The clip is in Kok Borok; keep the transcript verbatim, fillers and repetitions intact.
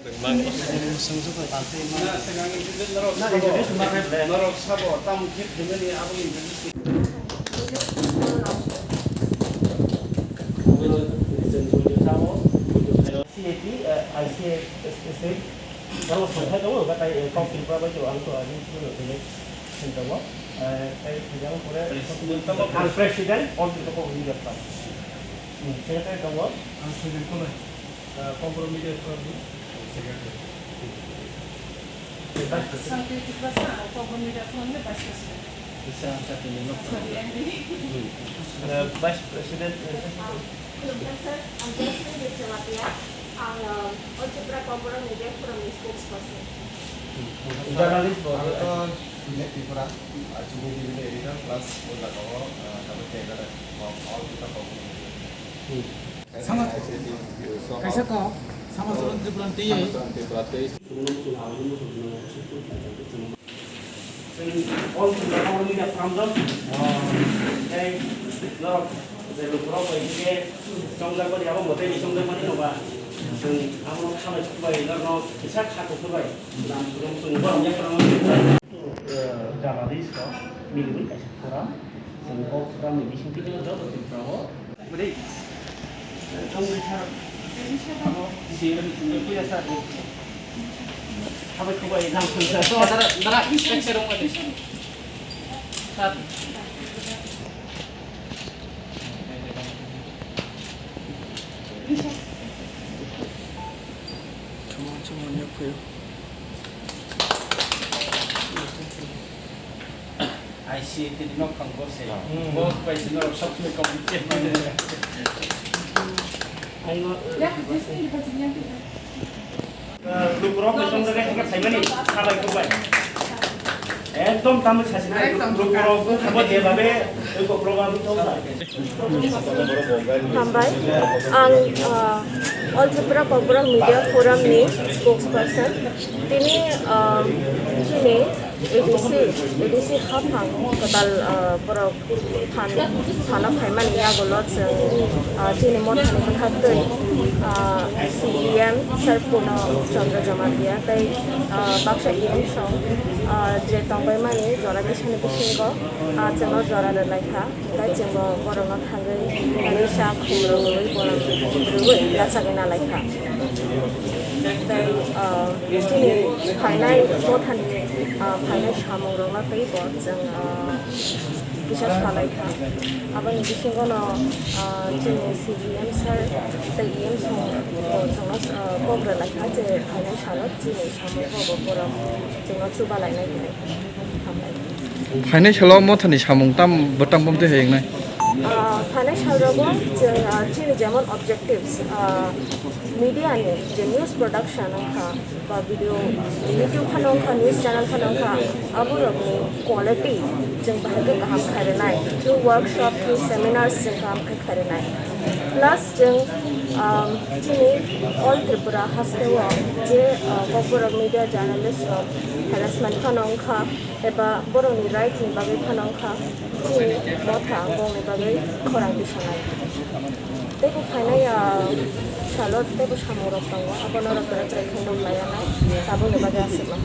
C A T, uh, I C A S, S, S, Borok songthai tongo, hwnba tai, eh, kok Tripura bai to ang to ani sini tini sini tongo. Eh, tai sini ang pore ang president, all the tongo, leader pa. Hmm, secretary tongo. Ang secretary tongo. Uh, Kokborok Media Forum ni secretary. Vice President. Sakri Tiprasa, ang Kokborok Media Forum ni Vice President. Sorry, M D. Uh, Vice President, uh, Khulumkha sir, ang Jasmine Deb Jamatia, ang, um, All Tripura Kokborok Media Forum ni spokesperson. Journalist bo. Ang to Vivek Tripura, ah, chini ni editor plus o jaga o, ah, tabuk tei editor of All Tripura Kokborok Media. Hmm. Sama-, kaisa kok, Samacharan Tripura tei. Chwng all Tripura Media Forum rok, tei norok je lukurok bai khe chongjak mani, abo mwtai ni chongjak mani no ba, chwng abono kha bai, khubai norokno kisa kha kuphur bai, lam chwng borok yaphang. Journalist rok miliwi kaisa forum, chwng o forum ni bisingtwi joto Tripura o. I C A T ni nok phang bo se. Hmm. Bo bai se norok sok sumai communicate mano. Lukurok ni song jaga hingke phaimani sabai kubai. Ekdom tamil sasi nai lukurok bo je babe oi ko program to. Hambai, ang, ah, All Tripura Kokborok Media Forum ni spokesperson. Tini, ah, chini A D C, A D C haphang kwtal, ah, borok phan, phano phaimani yagulo chwng, ah, chini mothani bwkhaktwi, ah, C E M Sir Purno Chandra Jamatia tei, ah, baksa E M song, ah, je tongbaimani jora bisani bisingo, ah, chwngno jora rwlaikha. Tei chwngbo borokno thangwi kaisa khumrwi borok rwui rwchagwi nalaikha. Tei, ah, chini phainai mothani, ah, phainai samungrokno teibo chwng, ah, kisa salaikha. Aboni bisingono, ah, chini C E M sir tei E M sir bo chwngno, ah, kok rwlaikha je phainai salo chini samung bobo borok chwngno chubalainai hinwi. Phainai salo mothani samung tam bwtang bumtwi hai wngnai? Ah, phainai salrogo chwng, ah, chini jemon objectives, ah, media ni je news production wngkha, ba video, YouTube phano wngkha, news channel phano wngkha, aborokni quality chwng bahai khe kaham khairwnai. Through workshop, through seminars chwng kaham khe khairwnai. Plus chwng, um, chini all Tripura hasteo je, uh, Kokborok media journalist rok harassment phano wngkha, eba borokni right ni bagwi phano wngkha, chini motha bongni bagwi khorang tisanai. Teibo phainai, ah, salo teibo samungrok tongo, abono norok berai berai khe nuk laianai, tabukni bagwi aswkno.